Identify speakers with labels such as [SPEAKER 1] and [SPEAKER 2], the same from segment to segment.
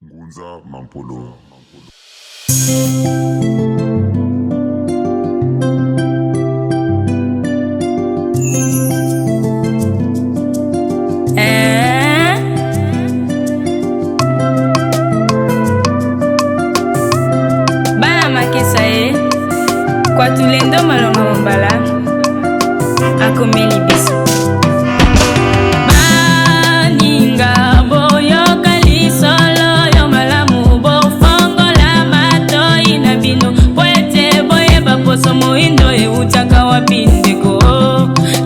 [SPEAKER 1] Ngunza Mampolo.
[SPEAKER 2] Eh? Bana makesa ye kwatulendo malonga mobala akomeli biso baninga boyoka lisolo yo malamu bofongola matoi na bino po ete boyeba poso moindo eutaka wapi ndeko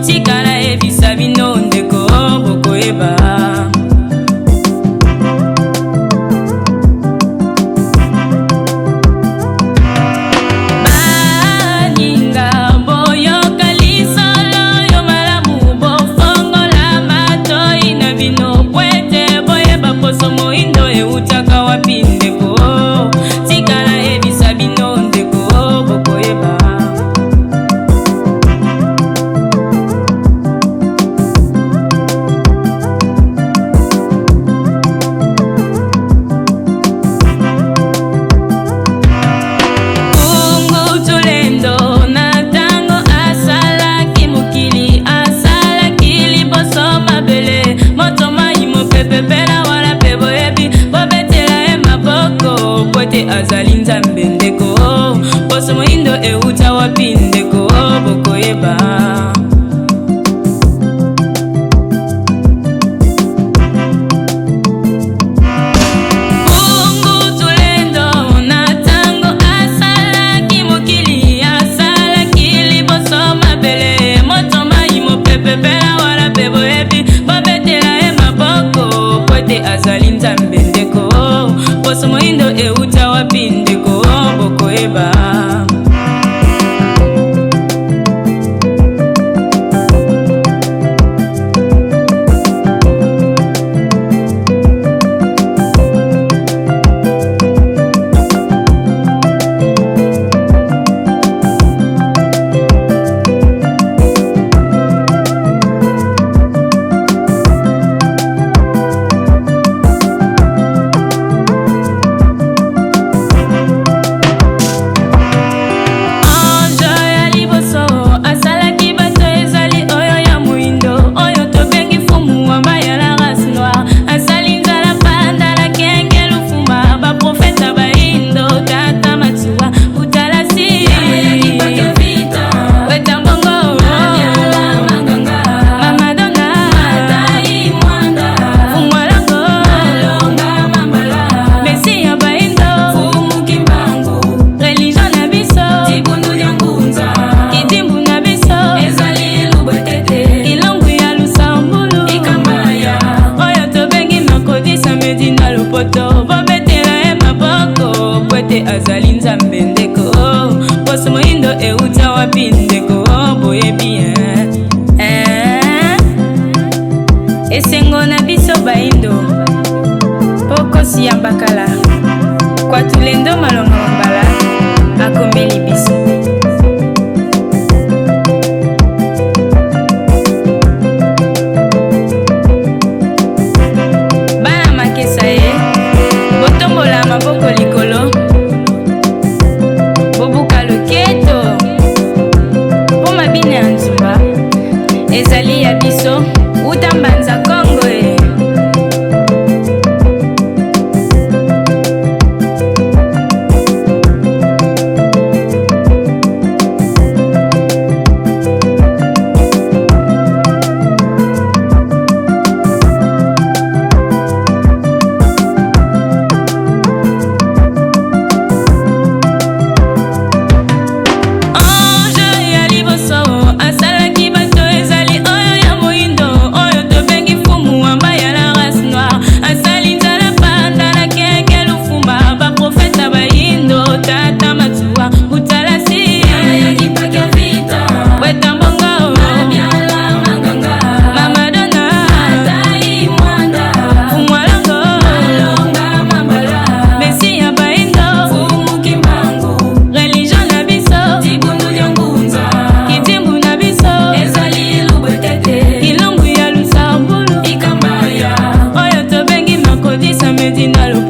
[SPEAKER 2] tika nayebisa bino ndeko bokoyeba. Baninga boyoka lisolo yo malamu bofongola matoi na bino po ete boyeba poso moindo eutaka wapi ndeko tika nayebisa bino ndeko bokoyeba. Pungu Tulendo na ntango asalaki mokili, asalaki liboso mabele, moto, mai, mopepe mpe na wana mpe boyebi, bobetela ye maboko po ete azali Nzambe ndeko. Poso moindo euta wapi ndeko, bokoyeba. Pungu Tulendo na ntango asalaki mokili, asalaki liboso mabele, moto, mai, mopepe mpe na wana mpe boyebi, bobetela ye maboko po ete azali Nzambe ndeko. Poso moindo euta wapi ndeko, bokoyeba. Ange ya liboso asalaki bato ezali oyo ya moindo, oyo tobengi fumu wa maya la race noire. Asali nzala panda la kenge lufuma, baprofeta baindo tata matuwa utalasi weta mbongo mama dona fungwalango mesi ya baindo religion na biso kidimbu na biso kilongu ya lusambulu oyo tobengi mercredi samedi na lopoto, bobetela ye maboko po ete azali Nzambe ndeko. Poso moindo euta wapi ndeko, boyebi eh? Esengo na biso baindo pokosi ya mbakala kwatulendo malonga mambala akomeli biso. Bana makesa ye botombola maboko likolo bobuka loketo mpo mabina ya nzumba ezali ya biso uta mbanza Kongo e.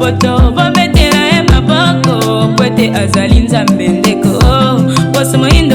[SPEAKER 2] poto, bobetela ye maboko po ete azali Nzambe. Ndeko, poso moyindo.